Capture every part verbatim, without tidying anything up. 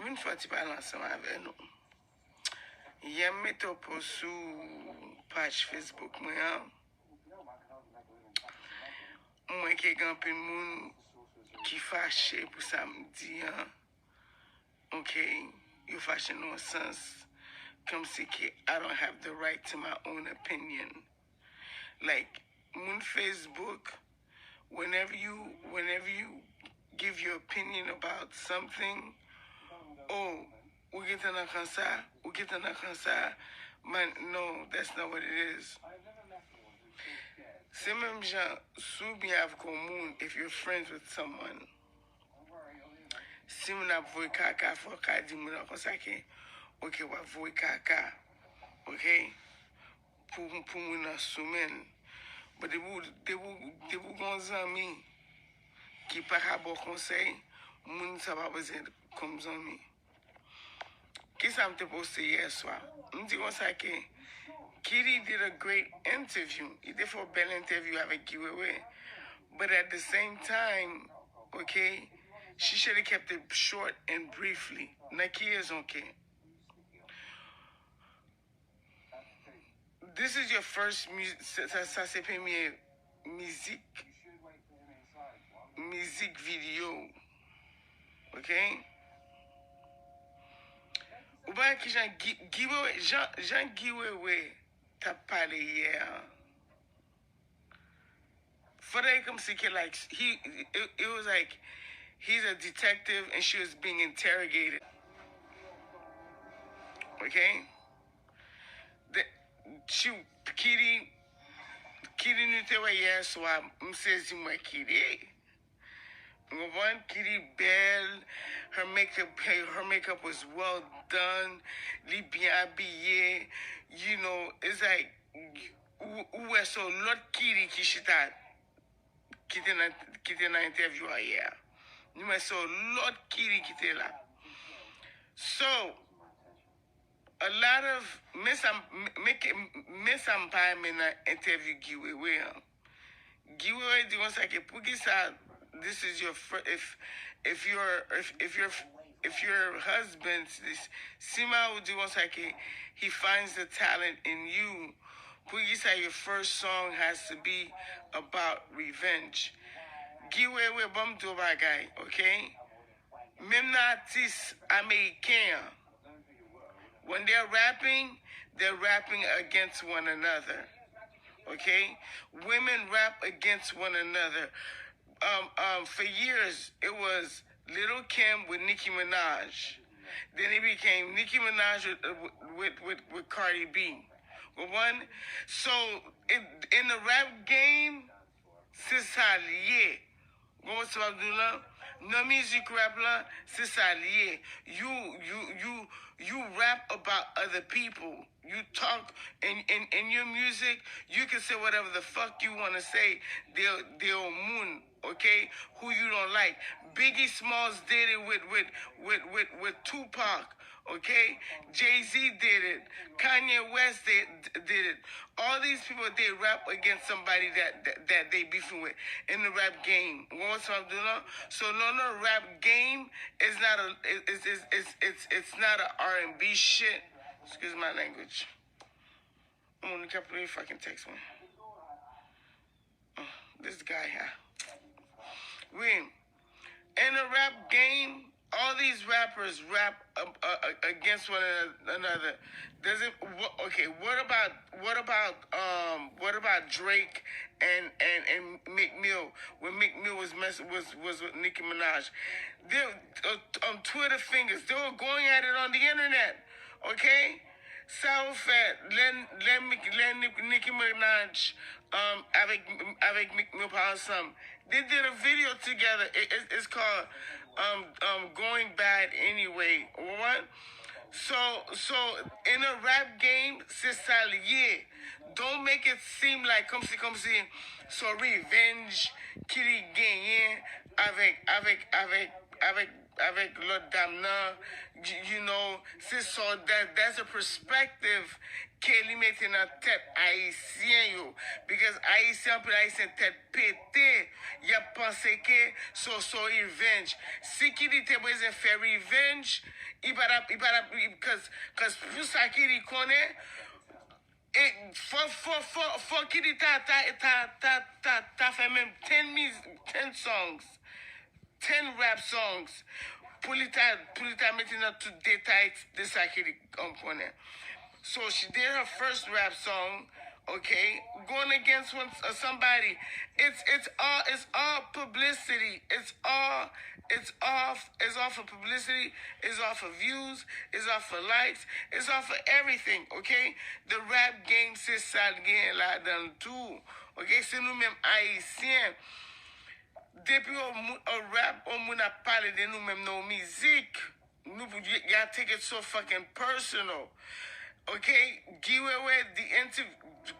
Vin fè ti pale ansanm avè nou. Yè m mete yon post sou paj Facebook mwen an. Mwen ke gen anpil moun ki fache pou sa m di an. Ok, yo fache nan yon sans kòmsi ke I don't have the right to my own opinion. Like, moun Facebook, whenever you whenever you give your opinion about something, oh, ou gentan nan kan sa, ou gentan nan kan sa, man, no, that's not what it is. Se menm jan, si w byen avèk yon moun, if you're friends with someone, si moun ap voye kaka, fò w ka di moun nan konsa ke, ok, w ap voye kaka, ok, pou, pou moun nan sou men l. But depi w, depi w, depi w gen yon zanmi ki pa ka ba w konsèy, moun sa pa bezwen kòm zanmi. Kisa m te poste yè swa? M di konsa ke Kitty did a great interview. Li te fè yon bèl entèvyou avèk Guy Wewe. But at the same time, ok, she should have kept it short and briefly. Nan ki rezon ke? This is your first music. Sa, sa, sa se premye mizik, mizik videyo. Ok? Ou pa wè kijan Guy, Guy Wewe, jan, jan Guy Wewe t ap pale yè an. Fòdè kòmsi ke, like, he, it, it was like he's a detective and she was being interrogated. Ok? The, she, Kitty, Kitty nou te wè yè swa, m sezi mwen Kitty. Ou konprann? Kitty bèl, her makeup, her, her makeup was well done, li byen abiye, you know, it's like, ou, ou wè se yon lòt Kitty ki chita, ki te nan, ki te nan entèvyou a yè a. Nou wè se yon lòt Kitty ki te la. So, a lot of, men sa m, men ke, men sa m pa renmen nan entèvyou Guy Wewe an. Guy Wewe di konsa ke poukisa this is your fir-, if, if your, if, if your, if your husband, this, si mari w di konsa ke he finds the talent in you, poukisa your first song has to be about revenge? Guy Wewe, ban m di w bagay, ok? Menm nan atis ameriken an, when they're rapping, they're rapping against one another. Okay? Women rap against one another. Um, um, for years, it was Lil' Kim with Nicki Minaj. Then it became Nicki Minaj with, with, with, with Cardi B. Konprann? So, in, in the rap game, se sa l ye. Ou konprann sa m ap di w lan? Nan mizik rap lan, se sa l ye. You, you, you, you rap about other people. You talk in, in, in your music, you can say whatever the fuck you wanna say. De, de yon moun, okay? Who you don't like. Biggie Smalls did it with, with, with, with, with Tupac. Okay? Jay-Z did it. Kanye West did, did it. All these people, they rap against somebody that, that, that they beefing with in the rap game. Ou konprann sa m ap di w lan? So, no, no, rap game is not a, is, is, is, it's, it's not a R and B shit. Excuse my language. Moun ki ap play fucking text mwen. This guy here. Wi. In the rap game, all these rappers rap uh, uh, against one another. Does it? What, okay, what about what about um what about Drake and and and Meek Mill? When Meek Mill was mess was was with Nicki Minaj, they uh, on Twitter fingers they were going at it on the internet. Okay, Sa yo fè, lè, lè, Mick- lè Nick- Nicki Minaj um, avèk, avèk Meek Mill pa ansanm. They did a video together. It, it, it's called um, um, Going Bad Anyway. What? So, so, in a rap game, se sa l ye. Don't make it seem like, kòmsi, kòmsi, so revenge, ki li genyen avèk, avèk, avèk, avèk avèk lòt dam nan, you, you know, se sa, that, that's a perspective ke li mete nan tèt ayisyen yo. Because ayisyen, anpil ayisyen tèt pete, y ap panse ke so, so revenge. Si Kitty te bezwen fè revenge, li pa t ap, li pa t ap, cause, cause pou sa Kitty konnen, e fò, fò, fò, fò Kitty ta, ta, ta, ta, ta, ta fè menm ten miz, ten songs, ten rap songs, pou li ta, pou li ta mete nan tout detay de sa Kitty, um, konnen. So she did her first rap song, okay, going against one, uh, somebody. It's, it's all, it's all publicity. It's all, it's all, it's all for publicity. It's all for views. It's all for likes. It's all for everything, okay? The rap game, se sa l gen ladan l tou. Okay, se nou menm ayisyen. Depi yon moun, yon rap, yon moun ap pale de nou menm nan yon mizik, nou, y-, y'all take it so fucking personal. Okay? Guy Wewe, the interview,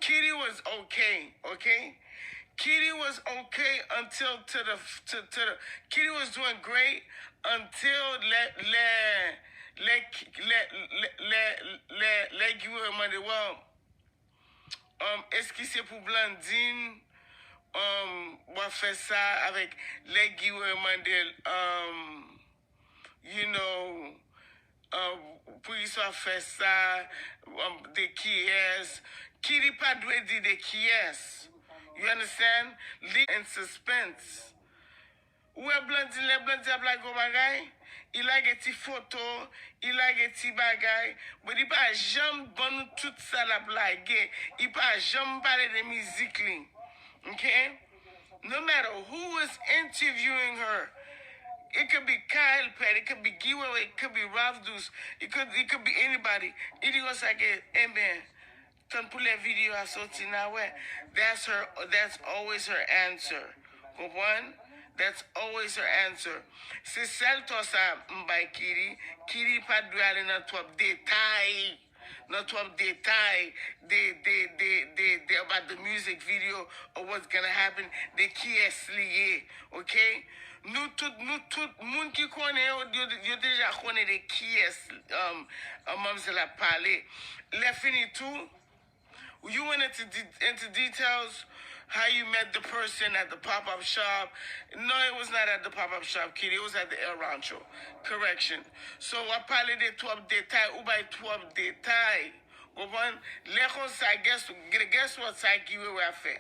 Kitty was okay, okay? Kitty was okay until to the, to, to the, Kitty was doing great until lè, lè, lè, lè, lè, lè, lè, lè Guy Wewe mande, well, um, èske se pou Blandine, um, w ap fè sa avèk lè Guy Wewe mande l, um, you know, uh, pou ki sa w ap fè sa, um, de kiyès, Kitty pa dwe di de kiyès. You understand? Li in suspense. Ou wè Blandine, lè Blandine ap lage yon bagay, li lage ti foto, li lage ti bagay, men li pa janm ban nou tout sa l ap lage. Li pa janm pale de mizik li. Okay? No matter who is interviewing her, it could be Kyle Pett, it could be Guy Wewe, it could be Ralph Deuce, it could, it could be anybody. Li di konsa ke, enben, tann pou lè videyo a soti, n a wè. That's her, that's always her answer. Konprann? That's always her answer. Se sèl tò sa m bay Kitty. Kitty pa t dwe ale nan twòp detay. Nan twòp detay de, de, de, de, de, about the music video or what's gonna happen, de kiyès li ye, okay? Nou tout, nou tout, moun ki konnen yo, yo, yo deja konnen de kiyès, um, um, manmzèl ap pale. Lè fini tou, you went into, de- into details how you met the person at the pop-up shop. No, it was not at the pop-up shop, Kitty. It was at the El Rancho. Correction. So, w ap pale de twòp detay, ou bay twòp detay. Konprann? Lè konsa, guess, guess what sa Guy Wewe ap fè?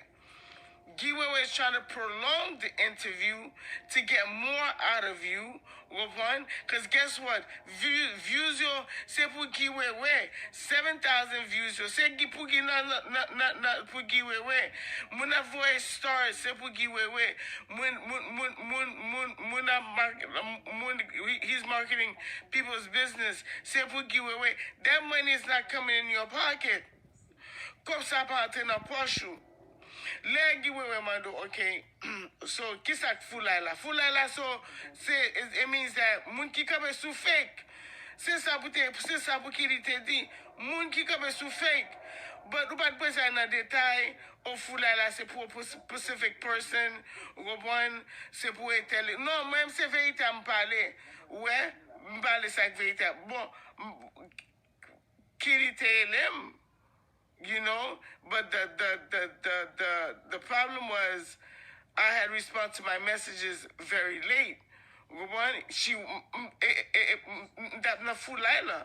Guy Wewe is trying to prolong the interview to get more out of you. Ou konprann? Cause guess what? View- views yo, se pou Guy Wewe. Seven thousand views yo, se Guy- pou Guy nan, nan, nan, nan, nan, pou Guy Wewe. Moun ap voye stars, se pou Guy Wewe. Moun, moun, moun, moun, moun, moun ap mar- moun, he- he's marketing people's business, se pou Guy Wewe. That money is not coming in your pocket. Kòb sa pa antre nan pòch ou. Lè Guy Wewe mande w, okay, so, kisa k foulay la? Foulay la, so, se, it means that moun ki kanpe sou fake. Se sa pou te, se sa pou Kitty te di. Moun ki kanpe sou fake. But ou pa t bezwen al nan detay, o foulay la, se pou yon pes- specific person, ou konprann? Se pou entèl. Non, mwen, se verite a m pale. Ou wè? M pale sa k verite a. Bon, m- Kitty te rele m, you know, but the, the, the, the, the, the problem was I had respond to my messages very late. Ou konprann? She, m- m- e- e- e- m- m- m t ap nan foulay la,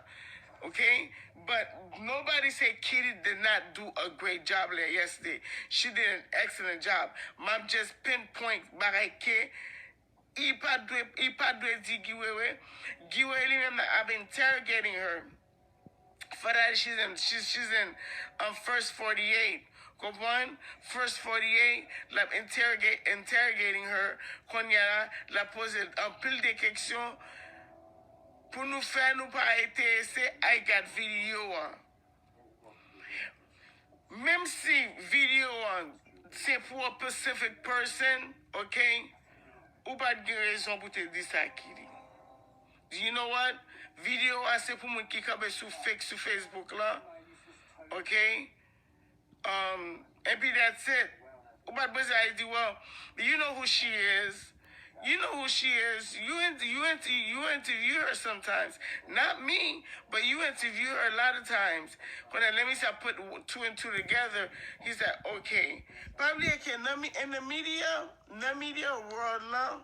okay? But nobody say Kitty did not do a great job la yesterday. She did an excellent job. M ap just pinpoint bagay ke li pa dwe, li pa dwe di Guy Wewe. Guy Wewe li menm nan ap interrogating her. For that, she's in, she's, she's in, um, first forty-eight. Konprann? First forty-eight, l ap interrogate, interrogating her. Kounye a la, l ap poze anpil de keksyon pou nou fè nou pa enterese I got video an. Menm si videyo an se pou a specific person, okay? Ou pa t gen rezon pou te di sa, Kitty. You know what? Videyo a se pou moun ki kanpe sou fake sou Facebook la. Okay? Um, epi that's it. Ou pa t bezwen al di, well, you know who she is. You know who she is. You in, you inter, you interview her sometimes. Not me, but you interview her a lot of times. When I, let me say, I put w- two and two together. He's like, okay. Probably okay. Let me in the media, the media world now.